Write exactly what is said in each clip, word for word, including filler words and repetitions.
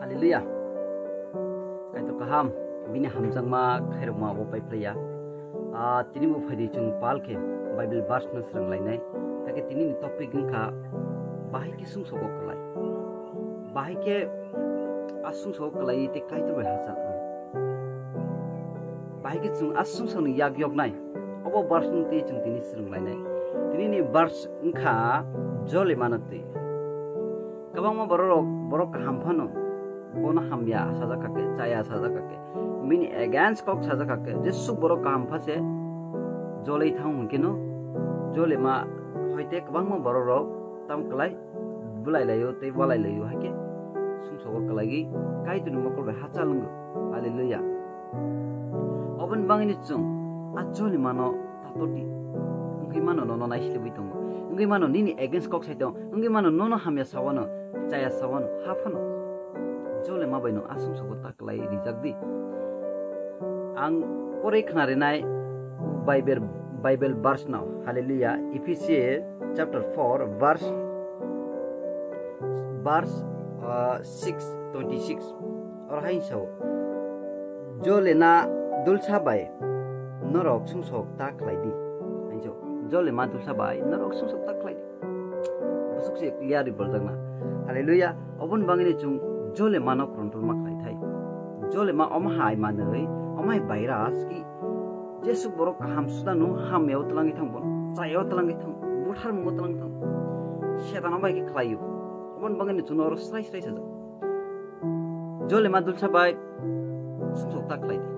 Hallelujah. Kaitor kaham, bini hamjakma khairokma bo paiphlaiya. Ah, tini bo phaidi chwng pal khe Bible verse no swrwng lainai. Hakhe tini ni topic wngkha bahai khe sumsogo kwlai. Bahai khe a sumsogo kwlai tei Kaitor bai hachal wng. Bahai khe chwng a sumsokni yak yoknai. Obo verse no twi chwng tini swrwng lainai. Tini ni verse wngkha jole mano twi. Kwbangma borok rok, borok kaham phano bono hamya sajak kha khe, chaya sajak kha khe, bini against kok sajak kha khe, jesuk borok kaham pha se joloi thang hwn khe no, jole ma hoite kwbangma borok rok tam kwlai bulai laio tei walai laio, hai khe sumsogo kwlaigwi Kaitorni mokol bai hachal wngo. Hallelujah. Oboni bangwino chwng a jole mano tatodi wngwi mano, nono naislewi tongo, wngwi mano nini against kok sai tongo, wngwi mano nono hamya sawano, chaya sawano, haphano jole ma bai no a sumsogo ta kwlai rijak di. Ang poroi khna rinai Bible, Bible verse no. Hallelujah. Ephesia chapter four verse, verse, uh, six, twenty-six. Oro hai sao, jole na dulsa bai norok sumsok ta khlai di. Hai sao, jole ma dulsa bai norok sumsok ta khlai di. Bwswk se clear ri boljakna. Hallelujah. Oboni bangwino chwng jole mano control ma khlai thai. Jole ma omo hai manwi, omo hai virus ki jesuk borok kaham suda no hamya o twlangwi thang, bono chaya o twlangwi thang, buthar mungo twlangwi thang. Setan omo hai khe khlaio. Oboni bangwino chwng oro srai srai sajak. Jole ma dulsa bai sumsok ta khlai di.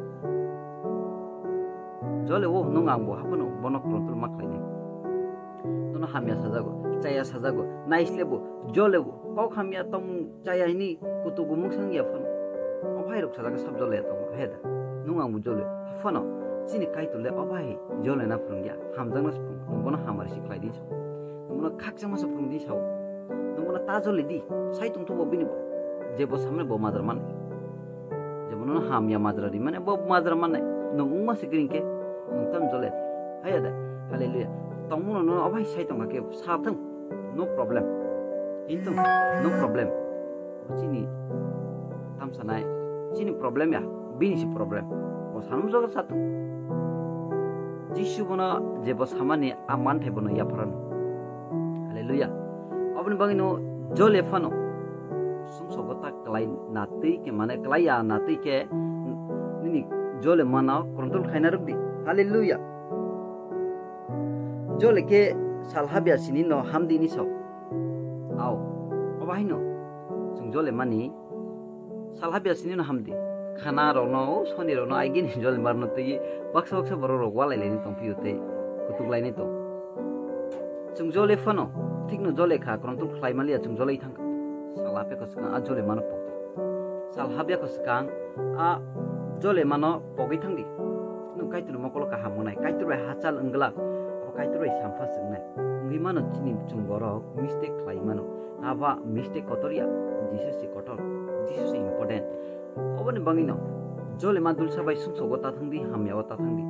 Jole o nwng ang bo haphano bono control ma khlai nai. Nono hamya sajago, chaya sajago, naislebo, jolebo, kok hamya tong chaya hini kutugo mungsang ya phano. Obo hai rok sajak sab jole ya tongo, he da. Nwng ang bo jole, haphano chini Kaitor le obo hai jole na phwrwng ya, hamjakna se phwrwng, nwng bono hamari se khlai di. Nwng bono khakchangma se phwrwng di sao. Nwng bono ta jole di, sai tong thubo bini bo. Je bo samne bo majra man. Je bono hamya majra di, mane bo majra man nai. Nwng wngma se gring khe, nwng tam jole. Haya da, hallelujah. Tongmo no obo hai sai tong kha khe sa thung. No problem. Hintung, no problem. Chini tamsa nai, chini problem ya, bini si problem. Bo sanam joga satu. Jisu bono je bo samani a manthai bono yapharan. Hallelujah. Oboni bangwino jole phano sumsogo ta klai na twi khe, mane klai ya na twi khe nini jole mano control khaina rwk di. Hallelujah. Jole khe sal habya sini no hamdi ni sok. Ao, obo haino chwng jole mani sal habya sini no hamdi. Khana rokno, o soni rokno aigini jole marno twi baksa baksa borok rok walai laini tong phio tei kutuk laini tong. Chwng jole phano thikno jole kha, control khlai maliya chwng jole thang kha. Sal habya ko swkang a jole mano pok. Sal habya ko swkang a jole mano pogwi thang di. Nwng Kaitorni mokolo kaham wngnai, Kaitor bai hachal wngla, abo Kaitor bai sampha se wngnai. Wngwi mano chini chwng borok mistake khlai mano. Abo mistake kotor ya, Jisu se kotor, Jisu se important. Oboni bangwino jole ma dulsa bai sumsogo ta thang di, hamya o ta thang di.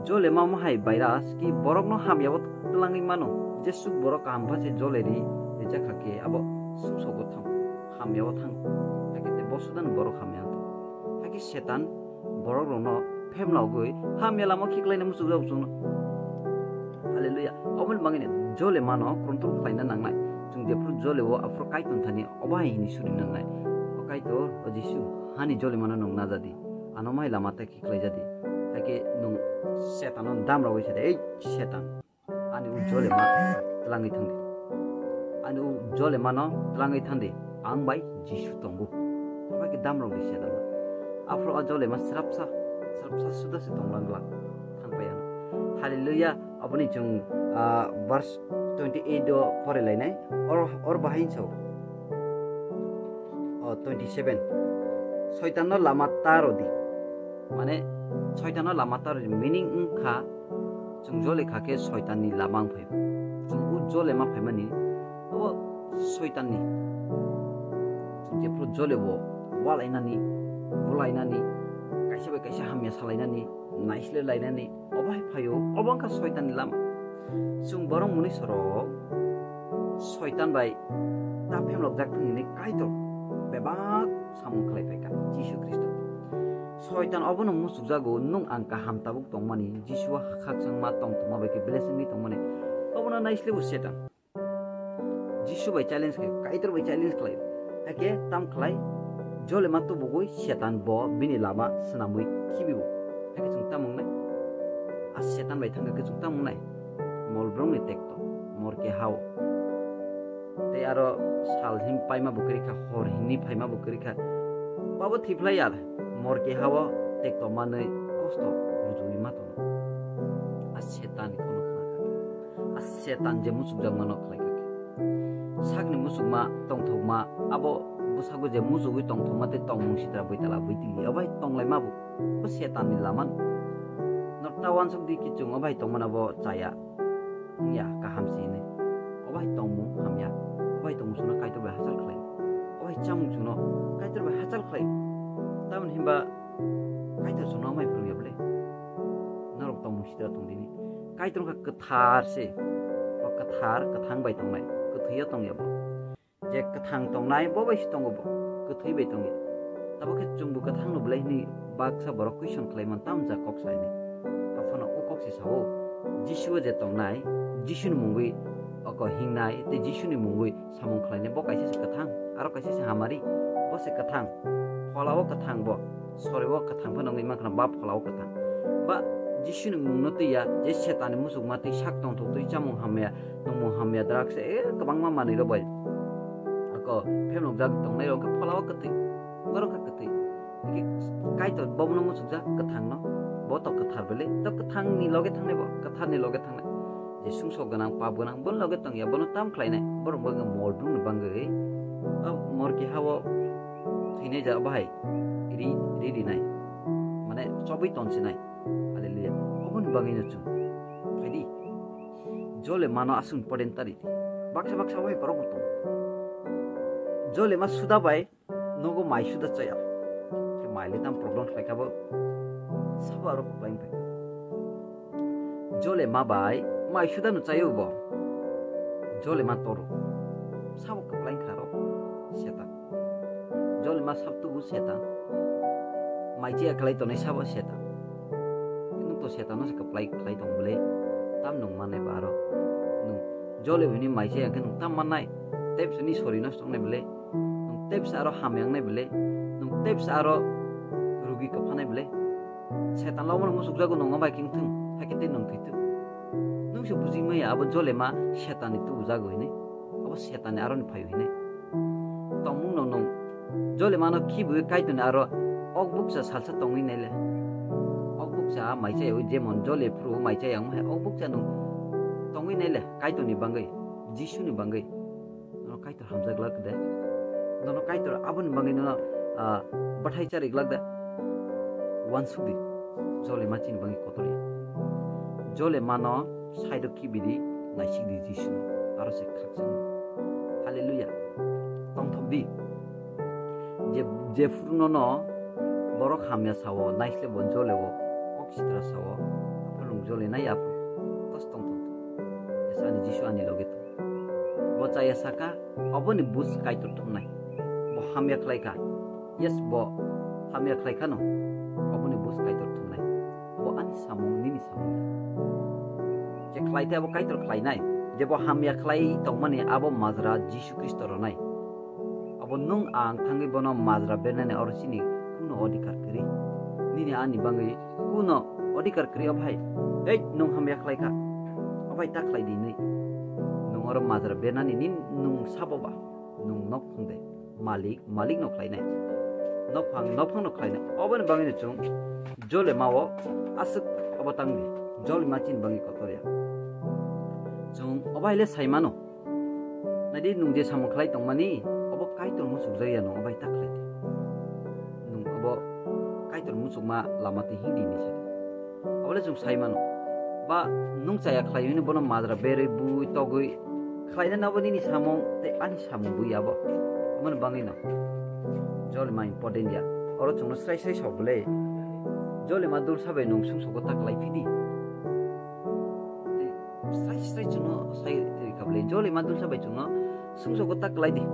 Jole ma omo hai virus ki borokno hamya o twlangwi mano, jesuk borok kaham pha se jole ri rijak kha khe abo sumsogo thang, hamya o thang. Hakhe te bo sudan borok hamya o thang. Hakhe Setan borok rokno phemlogwi hamya lama khiklaina muchukjak chwngno. Hallelujah. Oboni bangwino jole mano control khlaina nangnai. Chwng jephru jole o aphuru Kaitor thani obo hai hini suri nangnai. O Kaitor, o Jisu, hani jole mano nwng najadi. Ano mai lama ta khiklai jadi. Hakhe nwng Setano damrogwi sadi, "Ei Setan, ani o jole ma twlangwi thangdi. Ani o jole mano twlangwi thangdi. Ang bai Jisu tongo." Obo khe damrogdi Setan. Aphuru o jole ma srapsa, srapsa suda se tonglang glak. Thangpai ano. Hallelujah. Aboni chwng, ah, verse twenty eight o pore lainai. Or, or bahai sao. O, twenty seven. Soitanno lama ta rw di. Mane, soitanno lama ta rw di. Meaning wngkha, chwng jole kha khe soitanni lama wng phai. Chwng o jole ma phaimani, obo soitanni. Chwng jephru jole bo walainani, bulainani, kaisa bai kaisa hamya salainani, naisle lainani, obo hai phaio, obo wngkha soitanni lama. Chwng borok mwnwi sorok soitan bai ta phemlokjak thung hwnwi Kaitor bebak samung Soitan obono muchukjago, nwng ang kaham tabuk tongmani, Jisua khakchangma tongthokma bai khe blessing wi tongmani. Obono naisle bo Setan. Jisu bai challenge khlai, Kaitor bai challenge khlai. Hakhe tam khlai, jole ma tubugwi Setan bo bini lama swnamwi khibibo. Hakhe chwng tamo wngnai? A Setan bai thangkhe chwng tamo wngnai? Mol brongni tekto, mor kehao. Tei aro sal him paima bo kwrwi kha, hor himni phaima bo kwrwi kha. Babo thiphlai ya, mor kehao tekto manwi kosto rwjui ma tono. A Setan ni kono khna kha. A Setan je muchukjakmano khlai kha khe. Sakni muchukma tongthokma, abo bwsakgo je muchugwi tongthokma tei tongmung sitra bwitala bwitili, obo hai tonglaima bo. Bo Setan ni lama no. Nokta wansuk di kichung obo hai tongmana bo chaya. Wngya, kaham se hinwi. Obo hai tongmung hamya. Obo hai tongmung chwngno Kaitor bai hachal khlai. Obo hai chamung chwngno Kaitor bai hachal khlai. Tamoni hinba Kaitor chwngno amai phwrwngya bwle. Norok tongmung sitra tong dini. Kaitor wngkha kwthar se. Bo kwthar, kwthang bai tongnai. Kwthwio tongya bo. Je kwthang tongnai, bo bai se tongo bo. Kwthwi bai tongya. Tabuk khe chwngbo kwthang no belai hwnwi baksa borok question khlai man, tamja kok sa hinwi. Aphano o kok se sao, Jisuo je tongnai, Jisuni mungwi oko hingnai, tei Jisuni mungwi samung khlainai, bo kaisa se kwthang, aro kaisa se hamari, bo se kwthang, pholao kwthang bo, soreo kwthang phano wngwi mankha, ba pholao kwthang. Ba Jisuni mungno twi ya, je Setanni muchukma twi sak tongthok twi chamung hamya, nungmung hamya, drugs, e, kwbangma manwi rok bai. Ako, phemlok jak tongnai rok khe pholao kwthwi, borok khe kwthwi. Hingke Kaitor bobono muchukjak kwthangno, bo to kwthar bele, to kwthangni loge thangnai bo, kwtharni loge thangnai. Je sumsok gwnang, pap gwnang, boni loge tongya, bono tam khlainai, borok bo wngkha mol brumni bangwi, o mor kehao thwinai ja bahai ri, ri rinai, mane chobwi tonsinai. Hallelujah. Oboni bangwino chwng phaidi, jole mano aswk important tari. Baksa baksa bahai borok bo tongo. Jole ma suda bai nogo mai suda chaya. Khe mai le tam problem khlai kha bo. Sabo aro kwplaing phai. Jole ma bai mai suda no chayo bo. Jole ma toro. Sabo kwplaing kha ro Setan. Jole ma sab tubu Setan. Mai chaya khlai tonai sabo Setan. Nung to Setan no se kwplai khlai tong bole. Tam nung manai ba aro. Nung jole bini mai chaya khe nung tam mannai. Tep sini sori no song nai bole. Nwng tebsa aro hamya wngnai bele, nwng tebsa aro rugi kwphanai bele. Setan lobo no muchukjago nwng obai khe wngthung, hakhe tei nwng thwithung. Nwng se buji maya abo jole ma Setan ni tubujago hinwi, abo Setan ni aroni phaio hinwi. Tongmung no nwng jole mano khibiwi Kaitor ni aro ok bukcha salsa tongwi naile. Ok bukcha mai chaya wi jemon jole phuru mai chaya wng hai ok bukcha nwng tongwi naile Kaitor ni bangwi, Jisu ni bangwi. Nono Kaitor hamjak glak de. Nono Kaitor aboni bagwi nono, ah, bwthai charik glak de. Wansuk di. Jole ma chini bagwi kotor ya. Jole mano side o khibi di, naisik di Jisu. Aro se khakchangma. Hallelujah. Tongthok di. Je, je phuru nono borok hamya sao, naisle bo jole o, kok sitra sao, aphuru nwng jole nai aphuru. Tos tongthok di. Yes, ani Jisu ani loge tong. Bo chaya saka, oboni buj Kaitor thumnai. Bo hamya khlai kha. Yes, bo hamya khlai khano, oboni buj Kaitor thumnai. Bo ani samung, nini samung ya. Je khlai tei abo Kaitor khlainai. Je bo hamya khlai tongmani abo majra Jisu Khristo ronai. Abo nwng ang thangwi bono majra bernani oro chini kuno odhikar kwrwi. Nini ani bangwi kuno odhikar kwrwi o bhai. Ei, nwng hamya khlai kha. O bhai ta khlai di hinwi. Nwng oro majra bernani nin nwng sabo ba. Nwng nok phung de. Malik, malik no khlainai. Nok phang, nok phang no khlainai. Oboni bangwi no chwng jole mao aswk obo tangdi. Jole ma chini bangwi kotor ya. Chwng o bhai le sai mano. Naidi nwng je samung khlai tongmani, obo Kaitor muchukjak ya, nwng obai ta khlai di. Nwng obo Kaitor muchukma lama twi himdi hinwi sa di. Obo le chwng sai mano. Ba nwng chaya khlai hwnwi bono majra berwi, bui, togwi khlainani obo nini samung tei ani samung bui abo. Oboni bangwi no jole ma important ya. Oro chwngno srai srai sok bwle. Jole ma dulsa bai nwng sumsogo ta khlai phidi. Srai srai chwngno sai rikha bwle, jole ma dulsa bai chwngno sumsogo ta khlai di,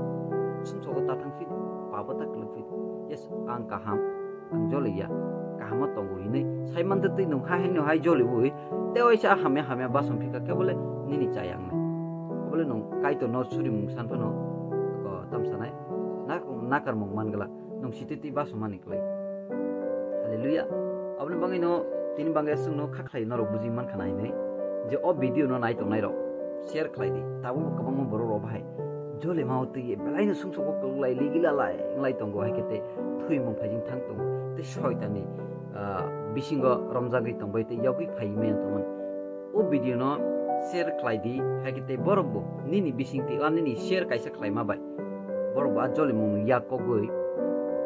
sumsogo ta thang phidi, pabo ta khlai phidi. Yes, ang kaham, ang jole ya. kaham o tongo hinwi sai mantwi twi nwng ha haino hai joliwi tei waisa hamya hamya basong phika khe bole nini chayang nai. Bole nwng Kaitor no suri mung san phano ko tam sanai nakar mung man gala nwng sitwi twi basong mani kwlai. Hallelujah. Aboni bagwi no tini bagwi aswk no khakhlai norok buji man khana hinwi je o video no nai tongnai rok share khlai di. Tabuk kwbangma borok rok bahai jole mao twi belai no sumsok o kwlai ligi lalai nglai tongo hai khe tei thwi mung phaijing thang tongo tei soitani bisingo romjagwi tongbai tei yogwi phai maya tongmani. O video no share khlai di hai khe tei borok bo nini bising twi o nini share kaisa khlai ma bai borok bo a jole mung yak kogwi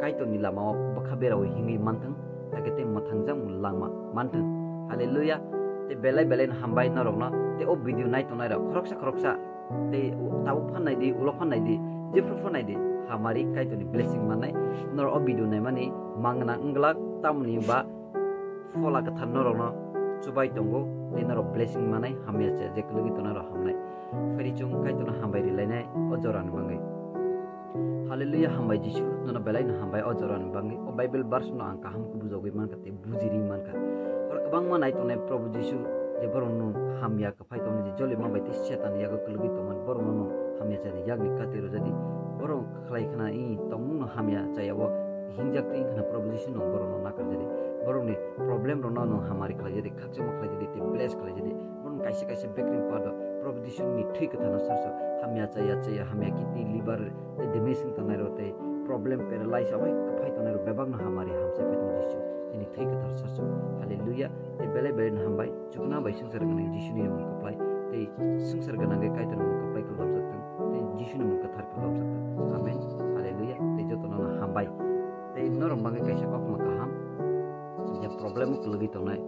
Kaitor ni lama o bwkha berawi himwi manthang. Hakhe tei mwthangjakmung langma manthwng. Hallelujah. Tei belai belai no hambai norokno tei o video nai tongnai rok khoroksa khoroksa tei tabuk phan nai di, ulo phan nai di, jephru phan nai di, hamari Kaitorni blessing mannai. Norok o video naimani mangna wng glak, tamoni ba Phola Kwthar norokno chubai tongo tei norok blessing manai, hamya cha je kwlwgwi tongnai rok hamnai. Phaidi chwng Kaitorno hambai rilainai o jorani bagwi. Hallelujah, hambai Jisu, nono belai no hambai o jorani bagwi. O Bible verse no ang kaham khe bujogwi mankha tei bujiri mankha. Oro kwbangma nai tongnai Probu Jisu je borok no hamya kwphai tongnai je joli ma bai tei Setan yago kwlwgwi tongmani borok no hamya chani yakni kati rojadi. Borok khlai khna i tongmung no hamya chaya o hingjak twi khna Probu Jisu no borok no nakar jadi. Borok ni problem rok no hamari khlai jadi, khakchangma khlai jadi tei bless khlai jadi. Borok kaisa kaisa bekring pado Probu Jisu ni thwi kwthar no sarso hamya chaya chaya hamya kidney liver tei damage wng tongnai rok tei problem paralyze abai kwphai tongnai rok bebak no hamari hamsai phai tongo Jisu nini thwi kwthar sasu. Hallelujah. Tei belai belai no hambai chukna bai swngchar gwnang Jisu ni mung kwplai tei swngchar gwnang khe Kaitor mung kwplai khe lobjak tong tei Jisu ni mung kwthar khe lobjak tong. Amen. Hallelujah. Tei joto no hambai tei norok bagwi kaisa kokma kaham je problem kwlwgwi tongnai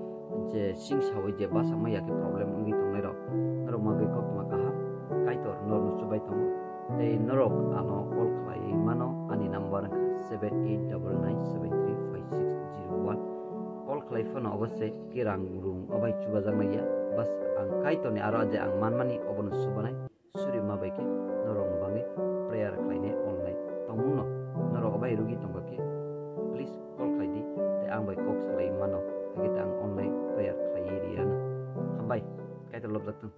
je sing sawi je basa ma yakhe problem wngwi tongnai rok norok bagwi kokma kaham Kaitor norno chubai tongo. Tei norok ano call khlaiwi mano, ani number wngkha seven eight double nine seven three five six zero one. Call khlai phano obo se ke rang rung obai chubajaknai ya. Bas ang Kaitorni aro je ang manmani obono subanai suri ma bai khe norokni bagwi prayer khlainai online tongmungno norok obai rugi tongkha khe please call khlai di tei ang bai kok salai mano, hakhe tei ang online prayer khlaiwi riyano. Hambai, Kaitor lobjak thung.